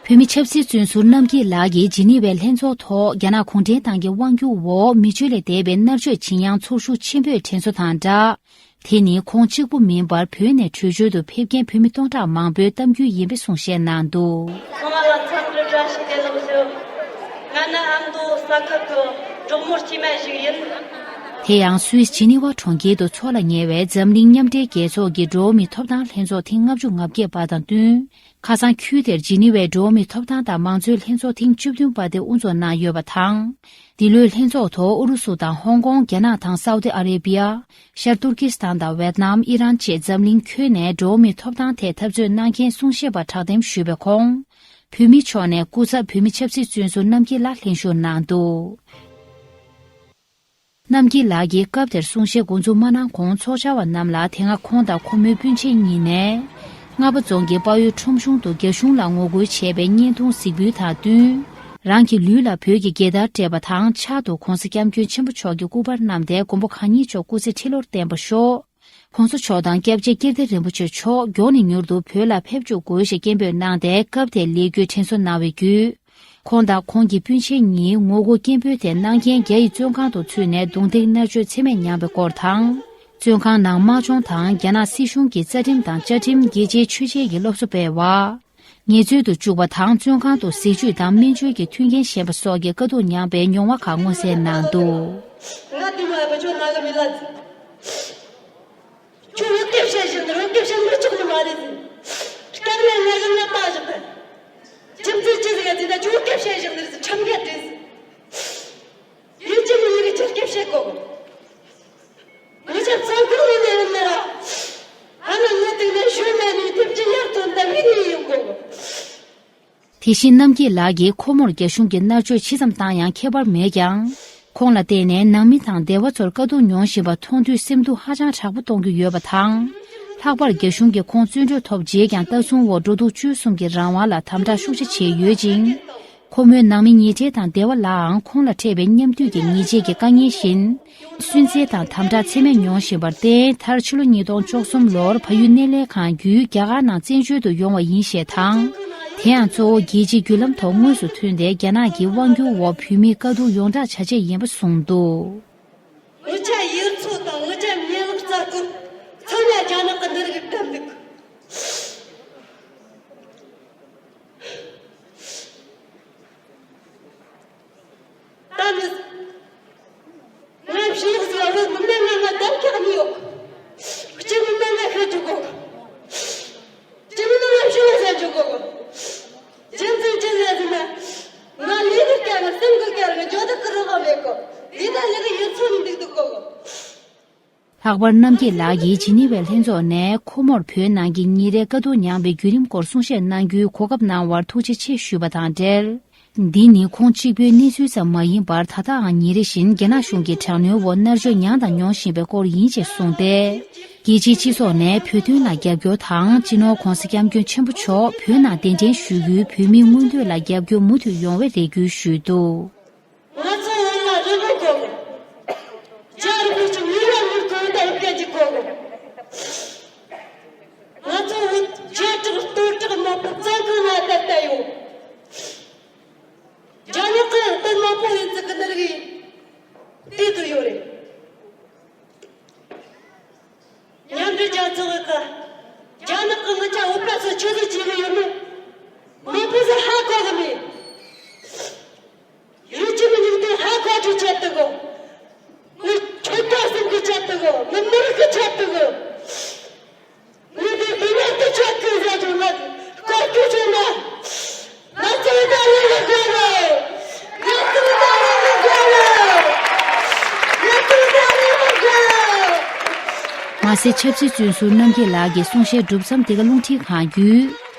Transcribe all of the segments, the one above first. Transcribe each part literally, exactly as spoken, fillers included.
བོད་མི་ཆབ་སྲིད་བཙོན་ཟུར་རྣམ་རྒྱལ་ལགས་ཀྱིས་ཇི་ནི་ཝའི་ལྷན་ཚོགས་ཐོག་རྒྱ་ནག་གུང་ཁྲན་ཏང་གི་དབང་སྒྱུར་འོག་མི་སྤྱོད་ལས་འདས་པའི་མནར་གཅོད་ཇི་ཡང་ཚོར་ཤུགས་ཆེན་པོས་དྲན་གསོ་དང་སྦྲགས། དེ་ནི་ཁོང་གཅིག་པུ་མིན་པར་བོད་ནས་བྲོས་བྱོལ་དུ་ཕེབས་མཁན་བོད་མི་སྟོང་ཕྲག་མང་པོའི་གཏམ་རྒྱུད་ཡིན་པའི་གསུང་བཤད་གནང་འདུག་ཚང་མ་ལ་འཚམས་འདྲི་བཀྲ་ཤིས་བདེ་ལེགས་ཞུ། ང་ནི་ཨ་མདོ་ས་ཁུལ་གྱི་གྲོགས་མོ་སྐྱེས་མ་ཞིག་ཡིན། དེ་ཡང་སུད་སི་ཇི་ནི་ཝ་གྲོང་ཁྱེར་དུ་འཚོགས་ལ་ཉེ་བའི་འཛམ་གླིང་མཉམ་འབྲེལ་རྒྱལ་ཚོགས་ཀྱི་འགྲོ་བ་མིའི་ཐོབ་ཐང་ལྷན་ཚོགས་ཐེངས་ལྔ་བཅུ་ང་བརྒྱད་པ་དང་བསྟུན། ཁ་སང་ཁུལ་དེར་ཇི་ནི་ཝའི་འགྲོ་བ་མིའི་ཐོབ་ཐང་དང་མང་གཙོའི་ལྷན་ཚོགས་ཐེངས་བཅུ་བདུན་པ་དེ་དབུ་འཛུགས་གནང་ཡོད་པ་དང་། འདི་ལོའི་ལྷན་ཚོགས་ཐོག་ཨུ་རུ་སུ་དང་ཧོང་ཀོང་། རྒྱ་ནག་དང་སའུ་ཏི་ཨ་རེ་བི་ཡ། ཤར་ཏུར་ཀི་སི་ཐན་དང་ཝེད་ནམ། ཨི་རན་བཅས་འཛམ་གླིང་ཁྱོན་ནས་འགྲོ་བ་མིའི་ཐོབ་ཐང་ཐད་འཐབ་རྩོད་གནང་མཁན་གསུང་བཤད་པ་དྲག་འདེམས་ཞུས་པའི་ཁོངས། བོད་མི་མཆོག་ནས་སྐུ་ཚབ་བོད་མི་ཆབ་སྲིད་བཙོན་ཟུར་རྣམ་རྒྱལ་ལགས་ལྷན་ཞུགས་གནང་འདུག་རྣམ་རྒྱལ་ལགས་ཀྱིས་སྐབས་དེར་གསུང་བཤད་འགོ་འཛུགས་མ་གནང་གོང་ཚོགས་བཅར་བ་རྣམས་ལ་དེ་སྔ་ཁོང་དང་ཁོ་མོའི་སྤུན་མཆེད་གཉིས་ནས། རྔ་པ་རྫོང་གི་དཔའ་བོའི་ཁྲོམ་གཞུང་དུ་རྒྱ་གཞུང་ལ་ངོ་རྒོལ་བྱས་པའི་བརྙན་ཐུང་གཟིགས་འབུལ་དང་བསྟུན། རང་གི་ལུས་ལ་བོད་ཀྱི་རྒྱལ་དར་སྤྲས་པ་དང་ཕྱག་ཏུ་༧གོང་ས་༧སྐྱབས་མགོན་ཆེན་པོ་མཆོག་གི་སྐུ་པར་བསྣམས་ཏེ་མགོན་པོ་གང་ཉིད་མཆོག་སྐུ་ཚེ་ཁྲི་ལོར་བརྟན་པར་ཤོག༧གོང་ས་མཆོག་དང་སྐྱབས་རྗེ་ཀིརྟི་རིན་པོ་ཆེ་མཆོག་མགྱོགས་ནས་མྱུར་དུ་བོད་ལ་ཕེབས་བཅུག་དགོས་ཞེས་སྐད་འབོད་གནང་སྟེ་སྐབས་དེར་ལས་འགུལ་དྲན་གསོ་གནང་བའི་བརྒྱུད། ཁོང་དང་ཁོང་གི་སྤུན་མཆེད་གཉིས་ངོ་རྒོལ་སྐད་འབོད་དེ་གནང་མཁན་རྒྱ་ཡི་བཙོན་ཁང་དུ་ཚུད་ནས་རྡུང་རྡེག་མནར་གཅོད་ཚད་མེད་མྱངས་པའི་སྐོར་དང་། བཙོན་ཁང་ནང་དམག་སྦྱོང་དང་རྒྱ་ནག་སྲིད་གཞུང་གི་རྩ་ཁྲིམས་དང་བཅའ་ཁྲིམས་རྒྱལ་སྤྱིའི་ཆོས་བྱེད་ཀྱི་སློབ་གསོ་སྤེལ་བ། ངལ་རྩོལ་དུ་བཅུག་པ་དང་བཙོན་ཁང་དུ་ཟས་བཅུད་དང་སྨན་བཅོས་ཀྱི་མཐུན་རྐྱེན་ཞན་པ་སོགས་ཀྱི་དཀའ་སྡུག་མྱངས་པའི་མྱོང་བ་ཁག་མངོན་གསལ་གནང་འདུག་ང་དེ་མ་ཡིན་པ་ཁྱོད་ན་གི་མི་ལ། ཁྱོད་བོད་སྐད་བཤད་བཞག་ནི་བོད་སྐད་བཤད་མི་ཆོག་ནི་མ་རེད་ཟེར། སྐབས་ལ་ང་གི་ང་པ་བཞག་པ། ཁྱིམ་མཚེས་ཅི་ཟིག་ཡ་ཟེར་ན་ཁྱོད་བོད་སྐད་བཤད་བཞག་ནི་རེད་ཟེར། ཁྲམ་ག་རེད་ཟེར། ཡིན་གཅིག་མིན་གཉིས་ཀྱི་ཁྱེད་སྐད་བཤད་དགོས། ངི་ཆ་ཚང་ཁུར་ནི་ནས་ཡིན་ན་ར། ཨ་ནི་ངི་དེང་ནས་ཞུ་མེད་ནི་ཐེབས་ཀྱི་ཡར་ཐོན་ད་མི་ནི་ཡིན་དགོས། དེ་བཞིན་རྣམ་རྒྱལ་ལགས་ཀྱིས་ཁོ་མོར་རྒྱ་གཞུང་གིས་མནར་གཅོད་ཇི་ཙམ་བཏང་ཡང་ཁྱད་པར་མེད་ཀྱང་། ཁོང་ལ་བརྟེན་ནས་ནང་མི་དང་སྡེ་བ་ཚོར་དཀའ་སྡུག་མྱོང་བཞིན་པ་མཐོང་དུས་སེམས་སྡུག་ཧ་ཅང་དྲག་པོ་གཏོང་རྒྱུ་ཡོད་པ་དང་། ལྷག་པར་རྒྱ་གཞུང་གིས་ཁོང་བཙོན་གྲོལ་ཐོབ་རྗེས་ཀྱང་ལྟ་སྲུང་འོག་འགྲོ་འདུག་སྤྱོད་གསུམ་གྱི་རང་དབང་ལ་དམ་དྲག་ཤུགས་ཆེ་བྱས་ཡོད་ཅིང་། ཁོ་མོའི་ནང་མི་ཉེ་འབྲེལ་དང་སྡེ་བ་ལའང་ཁོང་ལ་འཕྲད་པའི་མཉམ་འདུས་ཀྱི་ཉེས་ཆད་ཀྱི་དཀའ་ངལ་བཞིན། སུན་གཙེར་དང་དམ་དྲག་ཚད་མེད་མྱོང་བཞིན་པར་བརྟེན། མཐར་ཕྱི་ལོ་ཉིས་སྟོང་བཅུ་གསུམ་ལོར་བལ་ཡུལ་སྣེ་ལེན་ཁང་བརྒྱུད་རྒྱ་གར་ནང་བཙན་བྱོལ་དུ་ཡོང་བ་ཡིན་ཞེས་དང་། དེ་ཡང་གཙོ་བོ་རྒྱལ་སྤྱིའི་བརྒྱུད་ལམ་ཐོག་དངོས་སུ་ཐོན་ཏེ་རྒྱ་ནག་གི་དབང་སྒྱུར་འོག་བོད་མིའི་དཀའ་སྡུག་ཡོངས་བསྒྲགས་བྱ་ཆེད་ཡིན་པ་གསུངས་འདུག་ངི་ཆ་ཡུལ་ཚོ་དང་ངི་ཆ་མྱི་ལག་རྩ་སྐོར་ཚང་མ་རྒྱ་ནག་གི་འདི་རིགས་བཏབ་འདུག་ད་ནི། ང་ཕྱི་ལོགས་སུ་བ་མི་མེད་ང་ང་གདམ་ཁག་ནི་ཡོད། སྤྱི་མི་མེད་ང་ཤི་འཇུག་གོ། སྤྱི་མི་མེད་ང་ཕྱི་ལོགས་སུ་འཇུག་གོ། རྒྱུ་མཚན་ཅི་ཟེར་ཟེར་ན། ང་ལུས་ཀྱི་སྐྱ་ང་སེམས་ཀྱི་སྐྱ་ང་འཇོག་ད་ཀི་རོ་ག་མེད་གོ། འདི་ད་ལས་ཀྱི་ཡུལ་ཚོ་ནི་འདུག་འདུག་གོ། ལྷག་པར་རྣམ་རྒྱལ་ལགས་ཀྱིས་ཇི་ནི་ཝའི་ལྷན་ཚོགས་ནས་ཁོ་མོར་བོད་ནང་གི་ཉིན་རེའི་དཀའ་སྡུག་མྱངས་པའི་བརྒྱུད་རིམ་སྐོར་གསུང་བཤད་གནང་རྒྱུའི་གོ་སྐབས་གནང་བར་ཐུགས་རྗེ་ཆེ་ཞུས་པ་དང་འབྲེལ། འདི་ནི་ཁོང་གཅིག་པུའི་གནས་ཚུལ་ཙམ་མ་ཡིན་པར་ད་ལྟའང་ཉིན་རེ་བཞིན་རྒྱ་ནག་གཞུང་གི་དྲག་གནོན་འོག་མནར་གཅོད་མྱངས་དང་མྱོང་བཞིན་པའི་སྐོར་ཡིན་ཞེས་གསུངས་ཏེ། རྒྱལ་སྤྱིའི་སྤྱི་ཚོགས་ནས་བོད་དོན་ལ་རྒྱབ་སྐྱོར་དང་སྤྱི་ནོར་༧གོང་ས་༧སྐྱབས་མགོན་ཆེན་པོ་མཆོག་བོད་ནང་གདན་འདྲེན་ཞུ་རྒྱུའི་བོད་མིའི་མངོན་འདོད་ལ་རྒྱབ་སྐྱོར་མུ་མཐུད་ཡོང་བའི་རེ་སྐུལ་ཞུས་འདུག་ང་ཚོ་བོད་ལ་རིན་པོ་དགོས། རྒྱ་རིན་པོ་ཆེ་མི་ལ་མི་དགོས་དང་སྐད་ཅིག་དགོས། ང་ཚོ་བོད་ཆོས་གྲགས་ལྟོ་གྲགས་མང་པོ་བཙོན་ཁང་ལ་བསྡད་བསྡད་ཡོད། རྒྱ་ནག་གི་དཔོན་མང་པོ་ཡིན་ཚུལ་གི་འདི་རིགས་བལྟས་དུ་ཡོད་རེད། མཉམ་འབྲེལ་རྒྱལ་ཚོགས་ཀྱི་རྒྱ་ནག་གི་ངི་ཆ་བོད་པ་ཚོ་ཆི་ཟིག་བྱེད་གི་ཡོད་ནི་མང་པོ་ཟིག་ཧ་གོ་གི་མེད། ཡུལ་གྱི་མི་ཉིད་དེ་ཧ་གོ་གི་ཆེད་དུ་གོ། ངི་ཁྱོད་པ་སེམས་ཀྱི་ཆེད་དུ་གོ། ངི་མི་རིགས་ཀྱི་ཆེད་དུ་གོ། ངི་དེ་མི་མེད་དུ་ཆེད་དུ་ཟ་ཆུང་ན་སྐོར་གྱི་ཆུང་ན། ང་ཚོ་ད་ལས་ལས་དགོས་རེད། ང་ཚོ་ད་ལས་ལས་དགོས་རེད། ང་ཚོ་ད་ལས་ལས་དགོས་རེད། མ་ཟད་ཆབ་སྲིད་བཙོན་ཟུར་རྣམ་རྒྱལ་ལགས་ཀྱི་གསུང་བཤད་གྲུབ་མཚམས་འདི་ག་རླུང་འཕྲིན་ཁང་བརྒྱུད།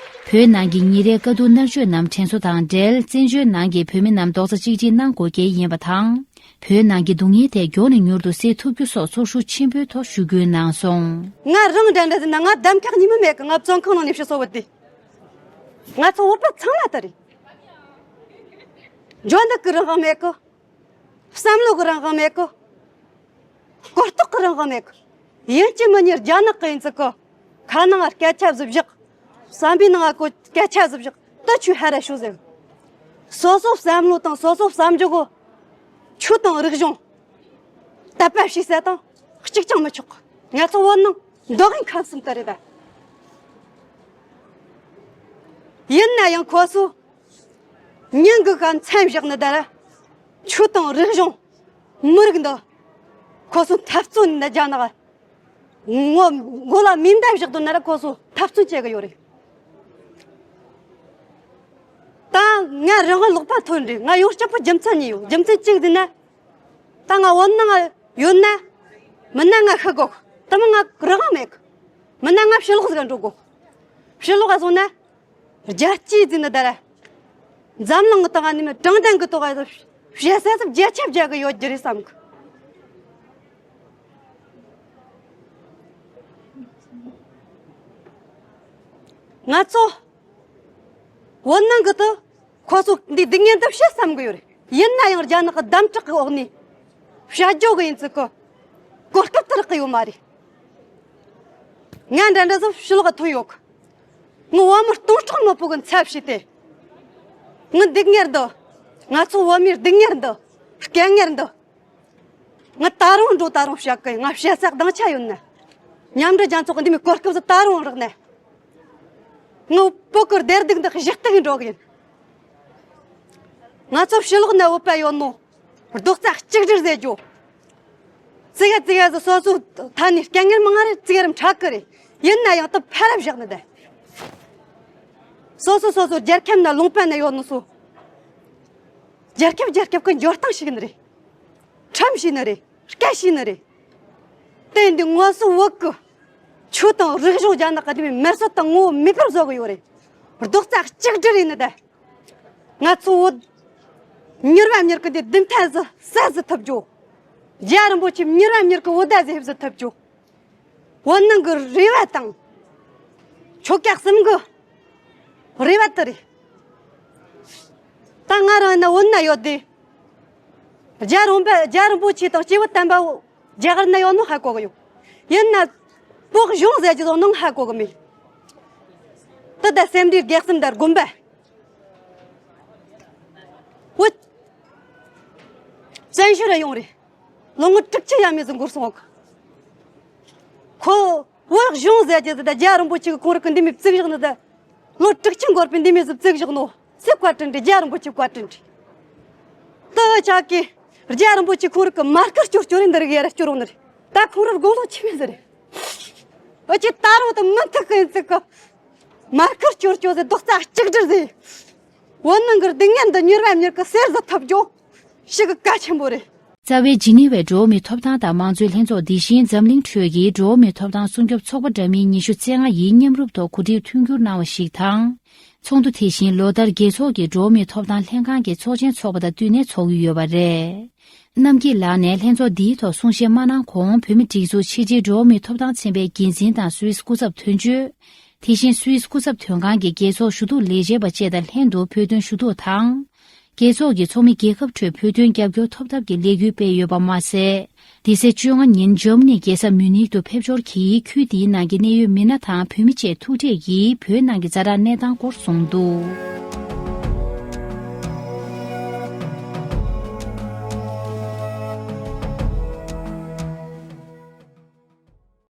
བོད་ནང་གི་ཉིན་རེའི་དཀའ་སྡུག་མནར་གཅོད་རྣམས་དྲན་གསོ་དང་འབྲེལ་བཙན་བྱོལ་ནང་གི་བོད་མི་རྣམས་རྡོག་རྩ་གཅིག་སྒྲིལ་གནང་དགོས་གལ་ཡིན་པ་དང་། བོད་ནང་གི་སྡུག་བསྔལ་དེ་མགྱོགས་ནས་མྱུར་དུ་སེལ་ཐུབ་རྒྱུ་སོགས་ཚོར་ཤུགས་ཆེན་པོའི་ཐོག་ཞུ་སྐུལ་གནང་སོང་། ང་རང་འདྲ་འདྲ་ཟེར་ན་ང་གདམ་ཁག་ཉིན་མོ་མེད་གི། ང་བཙོན་ཁང་ནང་ནས་ཕྱི་སོ་བུད་དེ། ང་ཚོ་བོད་པ་ཚང་མ་ད་རེད། འཇོན་འདུག་གི་རང་དབང་མེད་གི། བསམ་བློ་གི་རང་དབང་མེད་གི། གོ་རྟོགས་གི་རང་དབང་མེད་གི། ཡིན་གཅིག་མིན་གཉིས་རྒྱ་ནག་གི་ཡིན་ཙི་གི། ཁ་ནང་ང་སྐད་ཆ་ཟིག་བཞག་བསམ་པའི་ནང་ང་ཀོ་སྐད་ཆ་ཟིག་བཞག་ད་ཆུ་ཧ་ར་ཤུ་ཟེར། སོ་སོ་བསམ་བློ་དང་སོ་སོ་བསམ་རྒྱུ་གོ། ཆོས་དང་རིག་གཞུང་དད་པ་བྱས་ཟེར་དང་གཅིག་ཀྱང་མི་ཆོག་ང་ཚོ་བོད་ནང་མདོ་དབུས་ཁམས་གསུམ་དུ་རེད་ད། ཡིན་ན་ཡང་ཁོ་ཚོ་ཉིན་གུག་ག་མཚན་བཞག་ནི་ད་ར། ཆོས་དང་རིག་གཞུང་མི་རིགས་འདི་ཁོ་ཚོ་འཐབ་རྩོད་ནི་རྒྱ་ནག་ངོ་མགོ་ལ་མེ་མདའ་བཞག་དུ་ན་ར་ཁོ་ཚོ་འཐབ་རྩོད་བྱེད་གི་ཡོད་རེད། ད་ང་རང་ལོག་པ་ཐོན་རེད། ང་ཡོང་སྤྱི་པོ་རྒྱུ་མཚན་གཉིས་ཡོད། རྒྱུ་མཚན་གཅིག་ཟེར་ན། ད་ང་བོད་ནང་ཡོད་ན། མིན་ན་ང་ཤི་དགོས། དེ་མིན་ང་རང་དབང་མེད་གི། མིན་ན་ང་ཕྱི་ལོགས་ཟིག་ག་འགྲོ་དགོས། ཕྱི་ལོགས་ག་སོང་ན། རྒྱལ་སྤྱིའི་ཟིན་ནི་ད་ར། འཛམ་གླིང་གི་ཐོག་ནས་མི་དྲང་བདེན་གི་ཐོག་བཤད་ས་སུ་རྒྱ་ཁྱབ་རྒྱག་གི་ཡོད་རྒྱུ་རེད་བསམ་གི། ང་ཚོ་བོད་ནང་གི་དུ་ཁོ་ཚོ་འདི་སྡུག་བསྔལ་འདི་བཤད་བསམ་གི་ཡོད་རེད། ཡིན་ན་ཡང་རྒྱ་ནག་གི་དམ་དྲག་གི་འོག་ནས་བཤད་རྒྱུ་གི་ཡིན་ཚུལ་གི་གོ་སྐབས་དུ་རག་གི་ཡོད་མ་རེད། ང་འདྲ་འདྲ་ཟིག་ཕྱི་ལོགས་ཐོན་ཡོད་གི། ངི་བོད་མི་སྟོང་ཕྲག་མང་པོ་གི་འཚབ་བྱས་ཏེ། ངི་སྡུག་བསྔལ་འདི། ང་ཚོ་བོད་མིའི་སྡུག་བསྔལ་འདི། དཀའ་ངལ་འདི། ང་ད་རུང་འགྲོ་ད་རུང་བཤད་གི། ང་བཤད་ས་གདེང་ཆ་ཡོད་ན། མཉམ་འབྲེལ་རྒྱལ་ཚོགས་ཀྱི་འདི་མོ་གོ་སྐབས་ཟིག་ད་རུང་རག་ན། ངི་བོད་གི་བདེ་སྡུག་འདི་གཞི་གཏུག་གི་འགྲོ་གི་ཡིན། ང་ཚོ་ཕྱི་ལོགས་ན་བོད་པ་ཡོད་ནོ། རྡོག་རྩ་གཅིག་སྒྲིལ་ཟེར་རྒྱུ། ཙི་ག་ཙི་ག་ཟིག་སོ་སོའི་ཐད་ནས་དཀའ་ངལ་མང་རེད། ཙི་ག་རེ་འཕྲད་གི་རེད། ཡིན་ན་ཡང་དུ་ཕར་བཞག་ནི་ད། སོ་སོ་སོ་སོ་རྒྱལ་ཁབ་ན་ལུང་པ་ན་ཡོད་ནོ་སོ། རྒྱལ་ཁབ་རྒྱལ་ཁབ་གི་འབྱོར་སྟངས་ཤིག་ནི་རེད། ཁྲམ་བྱས་ནི་རེད། སྐད་བྱས་ནི་རེད། དེ་འདི་ངོ་སོ་བོད་གི་ཆོས་དང་རིག་གཞུང་རྒྱ་ནག་གི་དེ་མི་མེར་སྲོལ་དང་ངོ་བོ་མེད་པར་བཟོ་གི་ཡོད་རེད། རྡོག་རྩ་གཅིག་སྒྲིལ་ཡིན་ནི་ད། ང་ཚོ་བོད་མྱུར་བ་མྱུར་གི་འདི་བདུན་ཐ་ཟིག་ས་ཟིག་ཐུབ་རྒྱུ། རྒྱལ་བ་རིན་པོ་ཆེ་མྱུར་བ་མྱུར་གི་བོད་ཟླ་ཟིག་ཧེབ་ཟིག་ཐུབ་རྒྱུ། བོད་ནང་གི་རེ་བ་དང་། ཆོལ་ཁ་གསུམ་གི་རེ་བ་དེ་རེད། ད་ང་རང་ཡིན་ན་བོད་ན་ཡོད་དེ། རྒྱལ་རིན་པོ་རྒྱལ་རིན་པོ་ཆེ་དང་སྐྱེས་བུ་དམ་པ་རྒྱ་གར་ན་ཡོད་ནོ་ཧ་གོ་གི་ཡོད། ཡིན་ན་བོད་གཞུང་ཟེར་རྒྱུ་ཟོ་ནོ་ཧ་གོ་གི་མེད། དེ་ད་སེམས་འདི་རྒྱལ་སེམས་ད་དགོན་པ། བོད་བཙན་བྱོལ་ར་ཡོང་རེད། ལོ་ངོ་དྲུག་ཅུ་ཡས་མས་ཟིག་འགོར་སོང་ངོ་། ཁོ་བོད་གཞུང་ཟེར་རྒྱུ་ཟིག་ད་རྒྱལ་བ་རིན་པོ་ཆེ་གི་ཁོང་རང་གི་འདི་མོ་བཙུགས་བཞག་ནི་ད། ལོ་དྲུག་ཅུ་འགོར་པའི་འདི་མོ་ཟིག་བཙུགས་བཞག་ནོ། སུའི་བཀའ་དྲིན་རེད། རྒྱལ་བ་རིན་པོ་ཆེའི་བཀའ་དྲིན་རེད། དེ་ཆ་གི་རྒྱལ་བ་རིན་པོ་ཆེ་ཁོང་རང་གི་མར་ཁུ་སྐྱོར་སྐྱོར་རེད། འདི་རིགས་ཡར་སྐྱོར་རོགས་ནི་རེད། ད་ཁོང་རང་དགུང་ལོ་ཆེ་མོ་ཟིག་རེད། འོ་ཅི་ད་རུང་ད་མུ་མཐུད་གི་ཡིན་ཚུལ་གི། མར་ཁུ་སྐྱོར་སྐྱོར་ཟེར། རྡོག་རྩ་གཅིག་སྒྲིལ་ཟེར། བོད་ནང་གི་སྡུག་བསྔལ་འདི་མྱུར་བ་མྱུར་གི་སེལ་ཟིག་ཐུབ་རྒྱུ་ཞེ་གི་གལ་ཆེན་པོ་རེད། རྩ་བའི་ཇི་ནི་ཝའི་འགྲོ་བ་མིའི་ཐོབ་ཐང་དང་མང་གཙོའི་ལྷན་ཚོགས་འདི་བཞིན་འཛམ་གླིང་ཁྲོད་ཀྱི་འགྲོ་བ་མིའི་ཐོབ་ཐང་སྲུང་སྐྱོབ་ཚོགས་པ་འདྲ་མིན་ཉི་ཤུ་རྩ་ལྔ་ཡིས་མཉམ་རུབ་ཐོག་གོ་སྒྲིག་མཐུན་འགྱུར་གནང་བ་ཞིག་དང་། ཚོགས་འདུ་དེ་བཞིན་ལོ་ལྟར་རྒྱལ་ཚོགས་ཀྱི་འགྲོ་བ་མིའི་ཐོབ་ཐང་ལྷན་ཁང་གི་ཚོགས་ཆེན་འཚོགས་པ་དང་བསྟུན་ནས་འཚོགས་ཀྱི་ཡོད་པ་རེད། རྣམ་རྒྱལ་ལགས་ནས་ལྷན་ཚོགས་འདིའི་ཐོག་གསུང་བཤད་མ་གནང་གོང་། བོད་མིའི་སྒྲིག་འཛུགས་ཕྱི་རྒྱལ་འགྲོ་བ་མིའི་ཐོབ་ཐང་ཚན་པའི་འགན་འཛིན་དང་སུད་སི་སྐུ་ཚབ་དོན་གཅོད། དེ་བཞིན་སུད་སི་སྐུ་ཚབ་དོན་ཁང་གི་རྒྱལ་ཚོགས་ཞུ་གཏུག་ལས་བྱེད་པ་བཅས་དང་ལྷན་དུ་བོད་དོན་ཞུ་གཏུག་དང་། རྒྱལ་ཚོགས་ཀྱི་ཚོགས་མི་རྒྱལ་ཁབ་ཁྲོད་བོད་དོན་རྒྱབ་སྐྱོར་ཐོབ་ཐབས་ཀྱི་ལས་འགུལ་སྤེལ་ཡོད་པ་མ་ཟད། འདི་ཚེས་བཅོ་ལྔ་ཉིན་འཇར་མ་ནི་རྒྱལ་ས་མིའུ་ནིག་ཏུ་ཕེབས་འབྱོར་གྱིས་ཁུལ་འདིའི་ནང་གི་གནད་ཡོད་མི་སྣ་དང་བོད་མི་བཅས་ཐུག་འཕྲད་ཀྱིས་བོད་ནང་གི་ཛ་དྲག་གནས་སྟངས་སྐོར་གསུངས་འདུག།